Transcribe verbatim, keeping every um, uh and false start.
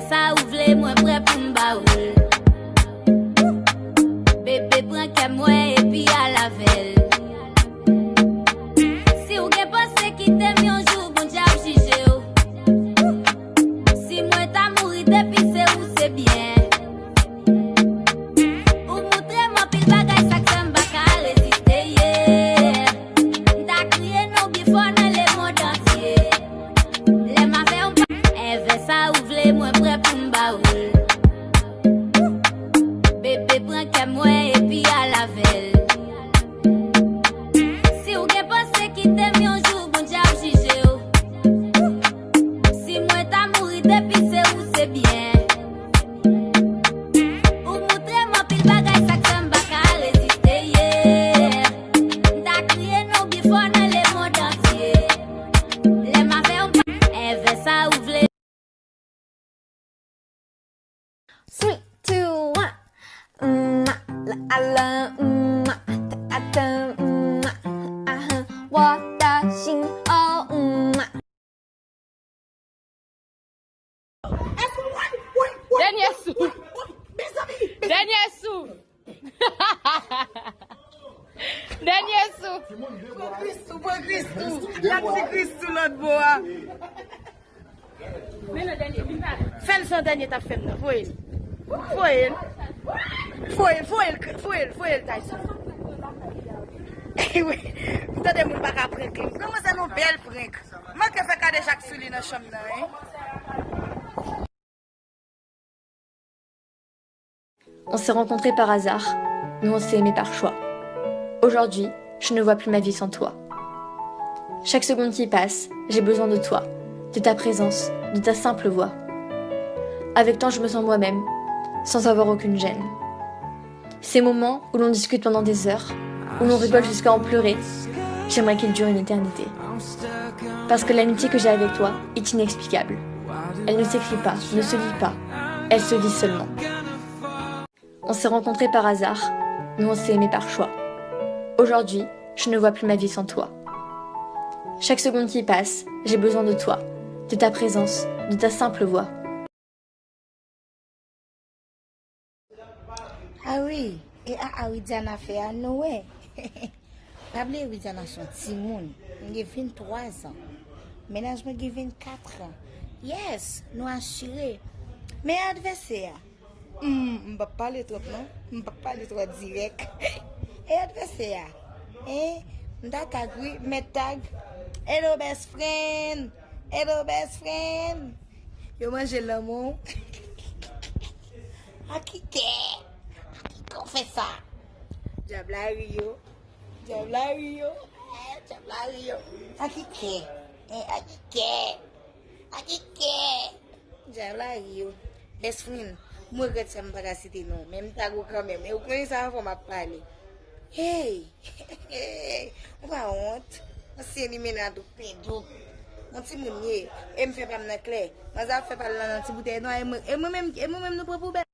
Sa ou vle, mwen prè pou m ba ou l. Bebe, pran kè mwen epi al avè l. Si w gen panse kite m yon jou, Bondye ap jije w. Si mwen ta mouri depi se ou, se byen. Ou moutre m anpil bagay, sa k fè m pa ka reziste, yeah. M ta kriye non w byen fò nan lemonn antye. Lè m avè w, m pa. Èvè sa ou vle, mwen prè pou m ba ou l. Bebe, pran kè mwen epi al avè l. Si w gen panse kite m yon jou, Bondye ap jije w. Si mwen ta mouri depi se ou, se byen. Ou moutre m anpil bagay, sa k fè m pa ka reziste, yeah. M ta kriye non w byen fò nan lemonn antye. Lè m avè w, m pa. Èvè sa ou vle. Three, two, one. Mm, la, la, mm, ta, ta, ta, mm, ah, ah, Washington, oh, mm. Dènye sou. Dènye sou. Dènye sou. Pran Christoo, pran Christoo. L ap di Christoo lòt bò a. Fè l jan dènye t ap fè m nan. Voye l. Voye l. Voye l, voye l, voye l, voye l, Tyson. Wi. M tande moun pa ka prank li. Pran mwen se yon bèl prank. Manke fè kadejak sou li nan chanm nan, hein. On s'est rencontrés par hasard, nous on s'est aimés par choix. Aujourd'hui, je ne vois plus ma vie sans toi. Chaque seconde qui passe, j'ai besoin de toi, de ta présence, de ta simple voix. Avec toi, je me sens moi-même, sans avoir aucune gêne. Ces moments où l'on discute pendant des heures, où l'on rigole jusqu'à en pleurer, j'aimerais qu'ils durent une éternité. Parce que l'amitié que j'ai avec toi est inexplicable. Elle ne s'écrit pas, ne se lit pas, elle se vit seulement. On s'est rencontrés par hasard, nous on s'est aimés par choix. Aujourd'hui, je ne vois plus ma vie sans toi. Chaque seconde qui passe, j'ai besoin de toi, de ta présence, de ta simple voix. Ah wi, e a, a Widiana fè a, nou wè. Pa bliye Widiana se yon timoun. M gen venntwa zan. Mennaj mwen gen vennkat an. Yes, nou asire. Men advèsè a, hmm, m p ap pale twòp non. M p ap pale twò dirèk. E advèsè a, hein? M ta tag wi, m mèt tag. Hello best friend. Hello best friend. Yo manje lanmou. A ki kè? A ki kè w fè sa? Dyab la ri yo. Dyab la ri yo. Eh, dyab la ri yo. A ki kè? Eh, a ki kè? A ki kè? Dyab la ri yo. Best friend, m regrèt sa m pa ka site non, men m tag ou kanmenm. E ou konnen sa fò m ap pale. Hey! Ou pa wont? Ansyen limenad ou pèdi w. Yon timoun ye. E m fè pa m nan klè. Manzè ap fè pa l nan, nan ti boutèy nwa. E mwen, e mwen menm, e mwen menm nou pran pou bèt.